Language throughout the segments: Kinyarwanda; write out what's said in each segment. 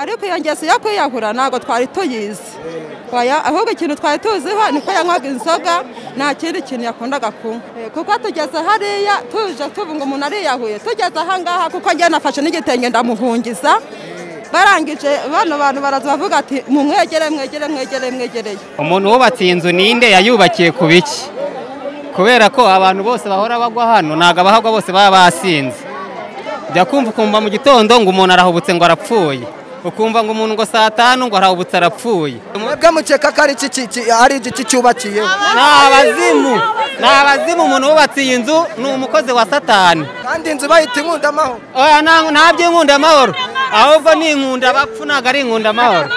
Ariko iyo ngeso yo kwiyahura ntabwo twari tuyizi. Ahubwo ikintu twari tuziho niko yanywaga inzoga, nta kindi kintu yakundaga kunywa. Kuko tugeze hariya tuje tuvuga umuntu ariyahuye, tugeze aha ngaha kuko njye nafashe n'igitenge ndamuhungiza. Barangije bano bantu baraza bavuga ati mumwegere mwegere mwegere mwegereye. Umuntu wubatse inzu ninde yayubakiye ku biki? Kubera ko abantu bose bahora bagwa hano ntago abahagwa bose baba basinze. Jya kumva ukumva mu gitondo ngo umuntu arahubutse ngo arapfuye, ukumva ngo umuntu ngo saa tanu ngo arahubutse arapfuye. Mwebwe mukeka ko ari igiki cyubakiye? Ni abazimu. Umuntu wubatse iyi nzu ni umukozi wa Satani. Kandi inzu bayita inkundamahoro. Oya, nta by'inkundamahoro, ahubwo ni inkunda bapfu, ntabwo ari inkundamahoro.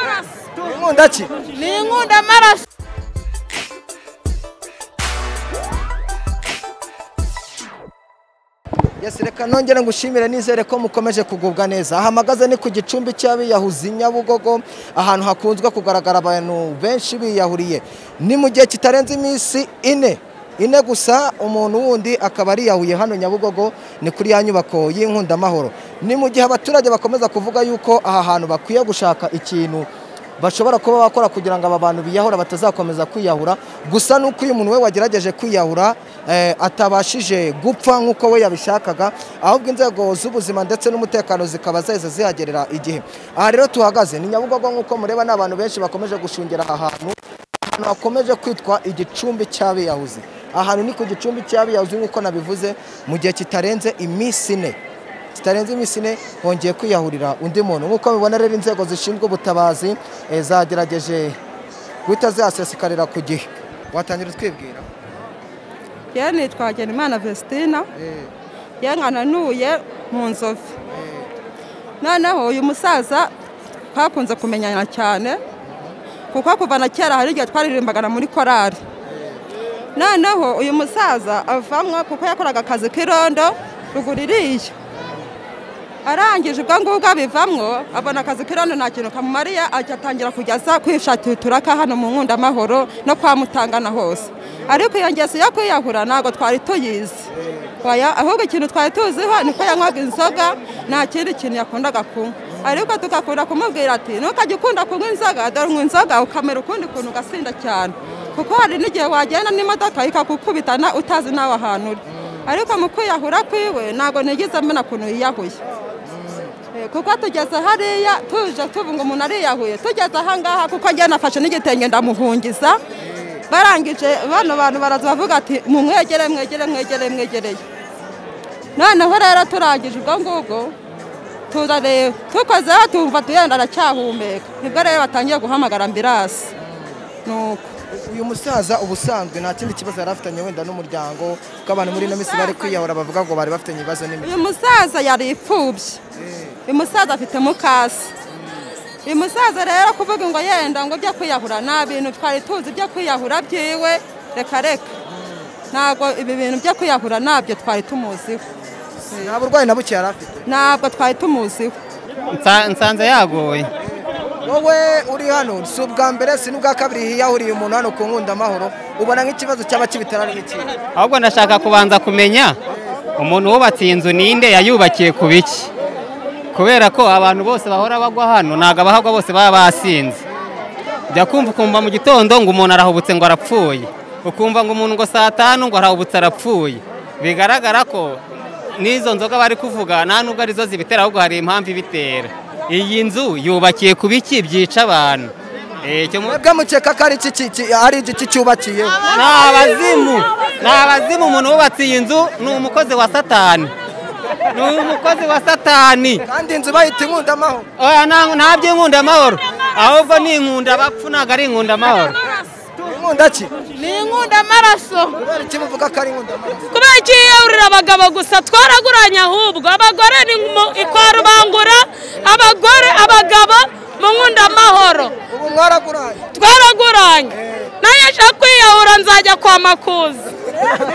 Inkunda ki? Ni inkundamaraso. Yes, reka nongere ngushimire nizere ko mukomeje kugubwa neza. Ahamagaze ni ku gicumbi cy'abiyahuzi Nyabugogo, ahantu hakunzwe kugaragara abantu benshi biyahuriye. Ni mu gihe kitarenze iminsi ine gusa umuntu wundi akaba ariyahuye hano Nyabugogo, ni kuri ya nyubako y'inkundamahoro. Ni mu gihe abaturage bakomeza kuvuga yuko aha hantu bakwiye gushaka ikintu bashobora kuba bakora kugira ngo aba bantu biyahura batazakomeza kwiyahura. Gusa nuko uyu muntu we wagerageje kwiyahura atabashije gupfa nkuko we yabishakaga, ahubwo inzego z'ubuzima ndetse n'umutekano zikaba zahise zihagerera igihe. Aha rero tuhagaze ni Nyabugogo, nkuko mureba n'abantu benshi bakomeje gushungera aha hantu, ahantu hakomeje kwitwa igicumbi cy'abiyahuzi. Ahantu ni ku gicumbi cy'abiyahuzi nkuko nabivuze, mu gihe kitarenze iminsi ine hongeye kwiyahurira undi muntu. Nkuko mubibona rero inzego zishinzwe ubutabazi zagerageje guhita zihasesikarira ku gihe. Watangira utwibwira? Yewe nitwa Hagenimana Vestina, yewe nkananuye mu Nzovu. Noneho uyu musaza twakunze kumenyana cyane, kuko kuva na kera hari igihe twaririmbagana muri korali. Noneho uyu musaza avamwo kuko yakoraga akazi k'irondo ruguru iriya. Arangije ubwo ngubwo abivamwo abona akazi k'irondo nta kintu kamumariye, atangira kujya kwishakira uturaka hano mu Nkundamahoro no kwa Mutangana hose. Ariko iyo ngeso yo kwiyahura ntabwo twari tuyizi. Ahubwo ikintu twari tuziho niko yanywaga inzoga, nta kindi kintu yakundaga kunywa. Ariko tugakunda kumubwira ati ntukajye ukunda kunywa inzoga, dore unywa inzoga ukamera ukundi kuntu ugasinda cyane, kuko hari n'igihe wagenda n'imodoka ikagukubitana utazi nawe ahantu uri. Ariko mu kwiyahura kwiwe ntabwo nigeze mbona ukuntu yiyahuye. Kuko tugeze hariya tuje tuvuga umuntu ariyahuye, tugeze aha ngaha kuko njye nafashe n'igitenge ndamuhungiza. Barangije bano bantu baraza bavuga ati mumwegere mwegere mwegere mwegereye. Noneho rero turangije ubwo ngubwo turareba tukozeho tumva tuyenda aracyahumeka, nibwo rero batangiye guhamagara ambirasi. Nuko uyu musaza ubusanzwe nta kindi kibazo yari afitanye wenda n'umuryango, kuko abantu muri ino minsi bari kwiyahura bavuga ngo bari bafitanye ibibazo n'imiryango. Uyu musaza yari imfubyi, uyu musaza afite mukasi. Uyu musaza rero kuvuga ngo yenda ngo byo kwiyahura nta bintu twari tuzi byo kwiyahura byiwe, reka reka, ntabwo ibi bintu byo kwiyahura ntabyo twari tumuziho. Nta burwayi na buke yari afite, ntabwo twari tumuziho. Nsanze yagoye. Wowe uri hano si ubwa mbere si n'ubwa kabiri hiyahuriye umuntu hano ku Nkundamahoro, ubona nk'ikibazo cyaba kibitera ari iki? Ahubwo ndashaka kubanza kumenya umuntu wubatse iyi nzu ninde, yayubakiye ku biki? Kubera ko abantu bose bahora bagwa hano ntago abahagwa bose baba basinze. Jya kumva ukumva mu gitondo ngo umuntu arahubutse ngo arapfuye, ukumva ngo umuntu ngo saa tanu ngo arahubutse arapfuye. Bigaragara ko n'izo nzoga bari kuvuga nta nubwo arizo zibitera, ahubwo hari impamvu ibitera. Iyi nzu yubakiye ku biki byica abantu? Mwebwe mukeka ko ari igiki cyubakiye? Ni abazimu. Umuntu wubatse iyi nzu ni umukozi wa Satani, ni umukozi wa Satani. Kandi inzu bayita inkundamahoro. Oya, nta by'inkundamahoro, ahubwo ni inkunda bapfu, ntabwo ari inkundamahoro. Inkunda ki? Ni inkundamaraso. Kubera iki muvuga ko ari inkundamaraso? Kubera iki yiyahurira abagabo gusa? Twaraguranye ahubwo abagore ni kwa Rubangura, abagore abagabo mu Nkundamahoro. Ubu mwaraguranye? Twaraguranye. Nanjye nshaka kwiyahura nzajya kwa Makuza,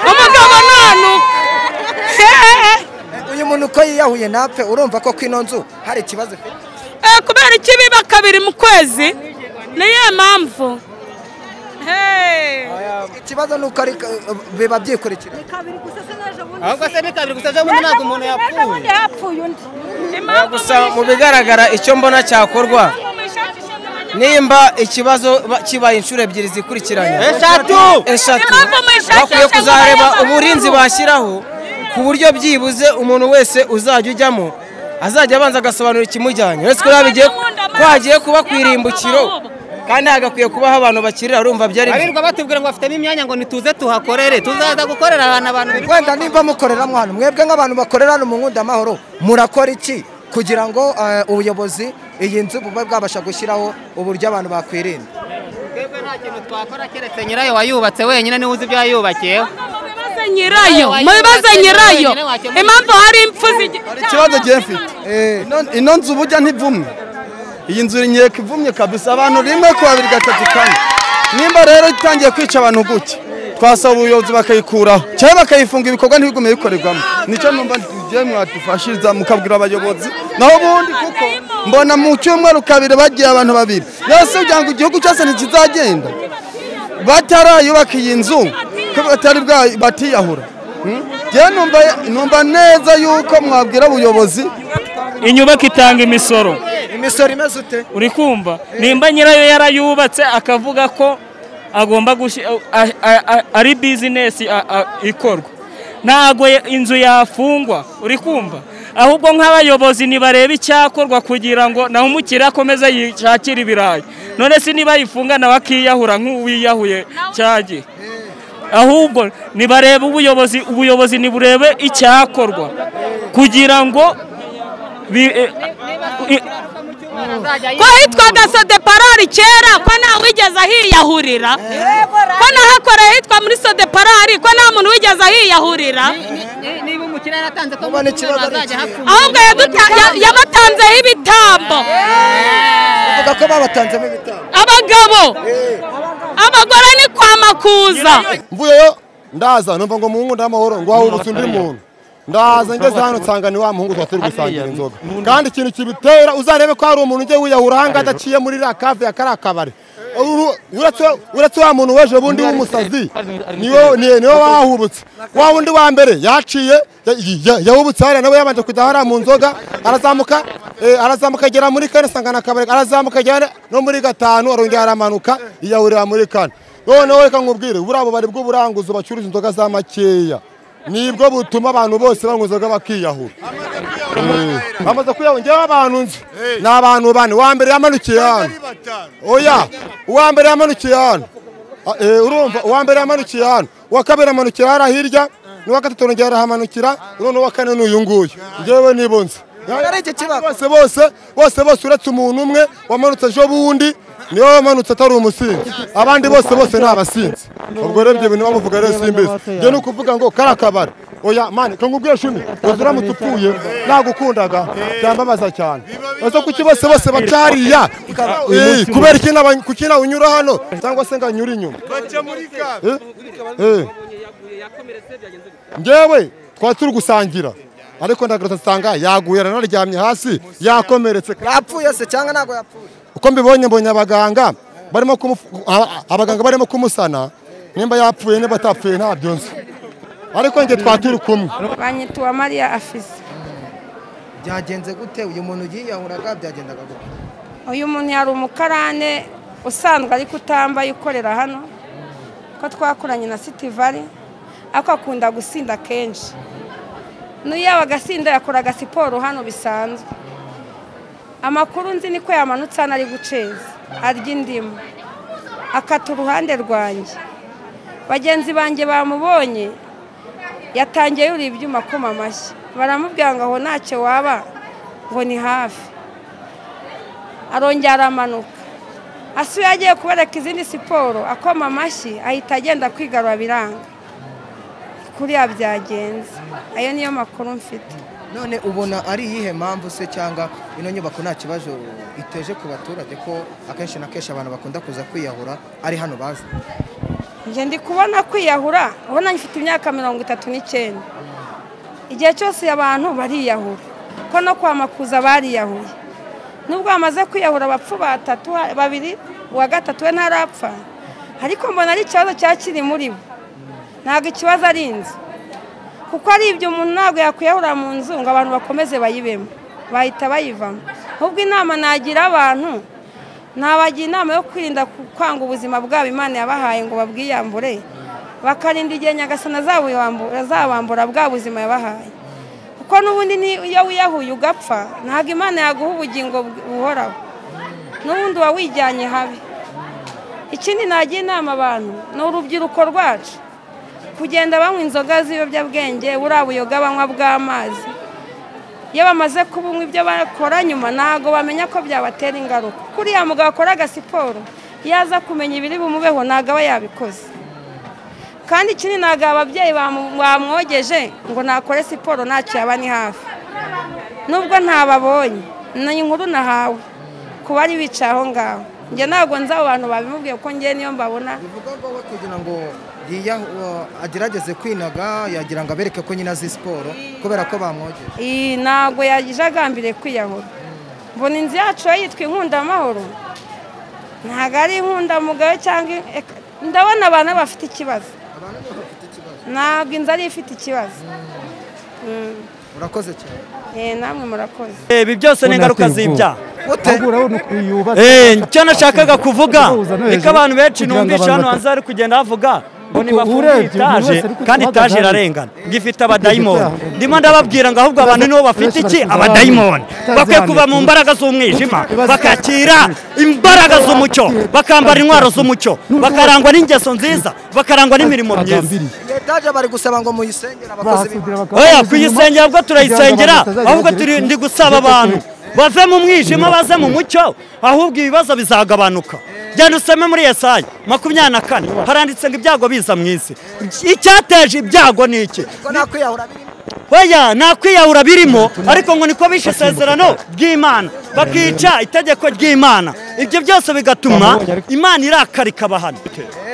umugabo nanuka. Uyu muntu uko yiyahuye napfe, urumva ko ino nzu hari ikibazo ifite? Kubera iki biba kabiri mu kwezi? Niyo mpamvu. Ikibazo nuko ari biba byikurikira. Ahubwo se ni kabiri gusa ejo bundi ntabwo umuntu yapfuye. Yapfuye undi. Gusa mu bigaragara icyo mbona cyakorwa, nimba ikibazo kibaye inshuro ebyiri zikurikiranye, eshatu, bakwiye kuzareba uburinzi bashyiraho ku buryo byibuze umuntu wese uzajya ujyamo azajya abanza agasobanura ikimujyanye. Uretse ko hagiye kuba ku irimbukiro kandi hagakwiye kubaho abantu bakirira, urumva byari abirirwa batubwira ngo bafitemo imyanya ngo nituze tuhakorere, tuzaza gukorera ahantu abantu. Wenda nimba mukoreramo hano, mwebwe nk'abantu bakorera hano mu Nkundamahoro murakora iki kugira ngo ubuyobozi iyi nzu bube bwabasha gushyiraho uburyo abantu bakwirinda? Twebwe nta kintu twakora keretse nyirayo wayubatse wenyine niwe uzi ibyo yayubakiyeho. Nyirayo mubibaze nyirayo impamvu hari impfu. Ikibazo giye mfite, ino nzu burya ntivumwe, iyi nzu inyeka ivumye kabisa, abantu 1 2 3 4. Nimba rero itangiye kwica abantu gutya, twasaba ubuyobozi bakayikuraho cyangwa bakayifunga, ibikorwa ntibigume bikorerwamo. Nicyo numva tugiye mwadufashiriza mukabwira abayobozi, naho ubundi kuko mbona mu cyumweru kabiri bagiye abantu babiri, yose kugira ngo igihugu cyose ntikizagenda batarayubaka iyi nzu ko batari batiyahura. Numva neza yuko mwabwira ubuyobozi. Inyubako itanga imisoro, imisoro imeze ute? Uri kumva nimba nyirayo yarayubatse akavuga ko agomba ari business ikorwa, ntago inzu yafungwa. Uri kumva ahubwo nk'abayobozi nibareba icyakorwa kugira ngo naho umukiriya akomeze yishakire ibirayi. None se niba yifunga nawe akiyahura nk'uwiyahuye cyagiye. Ahubwo nibareba ubuyobozi niburebe icyakorwa kugira ngo ko hitwaga Sodeparari kera, ko nta wigeze ahiyahurira, ko nahakoreye hitwa muri Sodeparari, ko nta muntu wigeze ahiyahurira. Niba umukiriya yaratanze ko azajya hafunga, ahubwo yabatanzeho ibitambo. Bavuga ko babatanzemo ibitambo abagabo, abagore ni kwa Makuza. Mvuyeyo ndaza numva ngo mu Nkundamahoro ngo wahubutse undi muntu, ndaza ngeze hano nsanga ni wa muhungu twaturi gusangira inzoga. Kandi ikintu kibitera, uzarebe ko hari umuntu ujye wiyahura hanga adaciye muri ra kave ya kariya kabari, uretse wa muntu weje bundi w'umusazi niwe wahubutse. Wa wundi wa mbere yaciye yahubutse hariya, nawe yabanje kujya hariya mu nzoga, arazamuka arazamuka agera muri kane asanga na kabari, arazamuka agera no muri 5 arongera aramanuka yiyahurira muri 4. Noneho reka nkubwire, buriya bubari bw'uburanguzo bacuruza inzoga za makeya nibwo butuma abantu bose banywa inzoga bakiyahura. Bamaze kwiyahura. Njyewe abantu nzi ni abantu bane. Uwa mbere yamanukiye hano, oya, uwa mbere yamanukiye hano, urumva, uwa mbere yamanukiye hano, uwa kabiri amanukiye hariya hirya, n'uwa gatatu arongera arahamanukira, none uwa kane ni uyu nguyu. Njyewe nibo nzi bose bose bose bose, uretse umuntu umwe wamanutse ejo bundi, niwe wamanutse atari umusinzi, abandi bose bose ni abasinzi. Ubwo rero ibyo bintu bamuvuga rero simbizi. Njye ni ukuvuga ngo kariya kabari, oya mani kangubwiye shumi, uramutse upfuye nagukundaga byambabaza cyane. Ese kuki bose bose baca hariya? Kubera iki kuki nawe unyura hano cyangwa se nganyura inyuma? Njyewe twari turi gusangira, ariko ndagarutse nsanga yaguye, aranaryamye hasi yakomeretse. Yapfuye se cyangwa ntago yapfuye? Uko mbibonye, mbonye abaganga barimo abaganga barimo kumusana, nimba yapfuye niba atapfuye ntabyo nzi, ariko njye twaturi kumwe. Banyituwa Maria Afisi. Byagenze gute uyu muntu yiyahuraga, byagendaga gute? Uyu muntu yari umukarane usanzwe ariko utambaye, ukorera hano, ko twakoranye na City Valley, ariko akunda gusinda kenshi. N'iyo agasinda yakoraga siporo hano bisanzwe. Amakuru nzi niko yamanutse hano ari guceza arya indimu, akata uruhande rwanjye. Bagenzi banjye bamubonye yatangiye yuriye ibyuma akoma amashyi, baramubwira ngo aho ntacyo waba, ngo ni hafi. Arongera aramanuka, asuye agiye kubereka izindi siporo akoma amashyi, ahita agenda kwigarura biranga. Kuriya byagenze, ayo niyo makuru mfite. None ubona ari iyihe mpamvu se cyangwa ino nyubako nta kibazo iteje ku baturage, ko akenshi na kenshi abantu bakunda kuza kwiyahura ari hano baza? Njye ndi kubona kwiyahura, ubona mfite imyaka 39, igihe cyose abantu bariyahura, ko no kwa Makuza bariyahuye. Nubwo bamaze kwiyahura abapfu batatu, babiri, uwa gatatu we ntarapfa, ariko mbona ari ikibazo cyakiri muri bo. Ntabwo ikibazo ari inzu, kuko ari ibyo umuntu ntabwo yakwiyahura mu nzu ngo abantu bakomeze bayibemo. Bahita bayivamo. Ahubwo inama nagira abantu, nabagira inama yo kwirinda kwanga ubuzima bwabo Imana yabahaye ngo babwiyambure, bakarinda igihe Nyagasani azabambura bwa buzima yabahaye. Kuko n'ubundi iyo wiyahuye ugapfa ntabwo Imana yaguha ubugingo buhoraho, n'ubundi uba wijyanye habi. Ikindi nagira inama abantu ni urubyiruko rwacu kugenda banywa inzoga z'ibiyobyabwenge, buriya buyoga banywa bw'amazi. Iyo bamaze kubunywa ibyo bakora nyuma ntabwo bamenya ko byabatera ingaruka. Kuriya mugabo akoraga siporo, iyo aza kumenya ibiri bumubeho ntabwo aba yabikoze. Kandi ikindi ntabwo ababyeyi bamwogeje ngo nakore siporo ntacyo yaba ni hafi. Nubwo ntababonye, ni inkuru nahawe ku bari bicaye aho ngaho. Njye ntabwo nzi abo bantu babimubwiye kuko njye niyo mbabona. Bivuga ngo we kugira ngo agerageze kwinaga yagira ngo abereke ko nyina azi siporo kubera ko bamwogeje. Ntabwo yaje agambiriye kwiyahura. Mbona inzu yacu yitwa Inkundamahoro, ntabwo ari inkundamugayo cyangwa ndabona abantu bafite ikibazo. Ntabwo inzu ari ifite ikibazo. Urakoze cyane. Namwe murakoze. Ibi byose ni ingaruka z'ibyaha. Icyo nashakaga kuvuga niko abantu benshi numvisha hano hanze bari kugenda bavuga ngo nibafunge itaje kandi itaje irarengana ngo ifite abadayimoni. Ndimo ndababwira ngo ahubwo abantu nibo bafite iki? Abadayimoni. Bakwiye kuva mu mbaraga z'umwijima bakakira imbaraga z'umucyo, bakambara intwaro z'umucyo, bakarangwa n'ingeso nziza, bakarangwa n'imirimo myiza. Etaje bari gusaba ngo muyisengere abakozi b'Imana. Oya, kuyisengera bwo turayisengera, ahubwo ndi gusaba abantu bave mu mwijima baze mu mucyo, ahubwo ibibazo bizagabanuka. Genda usome muri Yesaya 24 haranditse ngo ibyago biza mu isi. Icyateje ibyago ni iki? Oya, nta kwiyahura birimo, ariko ngo niko bishe isezerano ry'Imana, bakica itegeko ry'Imana. Ibyo byose bigatuma Imana irakara ikabahana.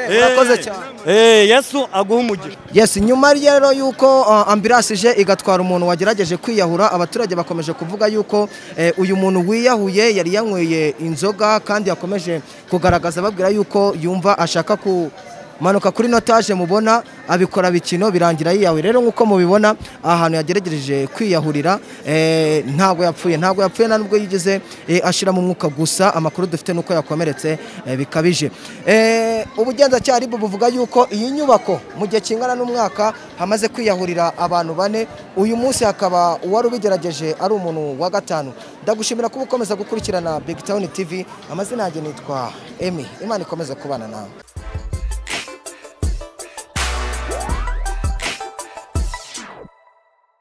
Urakoze cyane. Yesu aguha umugisha. Yes, nyuma rero yuko ambulance ije igatwara umuntu wagerageje kwiyahura, abaturage bakomeje kuvuga yuko uyu muntu wiyahuye yari yanyweye inzoga, kandi yakomeje kugaragaza babwira yuko yumva ashaka kumanuka kuri notage mubona abikora bikino birangira yiyahuye. Rero nkuko mubibona ahantu yagerageje kwiyahurira ntabwo yapfuye, nta nubwo yigeze ashira mu mwuka, gusa amakuru dufite nuko yakomeretse bikabije. Ubugenzacyaha RIB buvuga yuko iyi nyubako mu gihe kingana n'umwaka hamaze kwiyahurira abantu bane, uyu munsi hakaba uwari ubigerageje ari umuntu wa gatanu. Ndagushimira kuba ukomeza gukurikirana Big Town TV. Amazina yanjye nitwa Emmy. Imana ikomeze kubana nawe.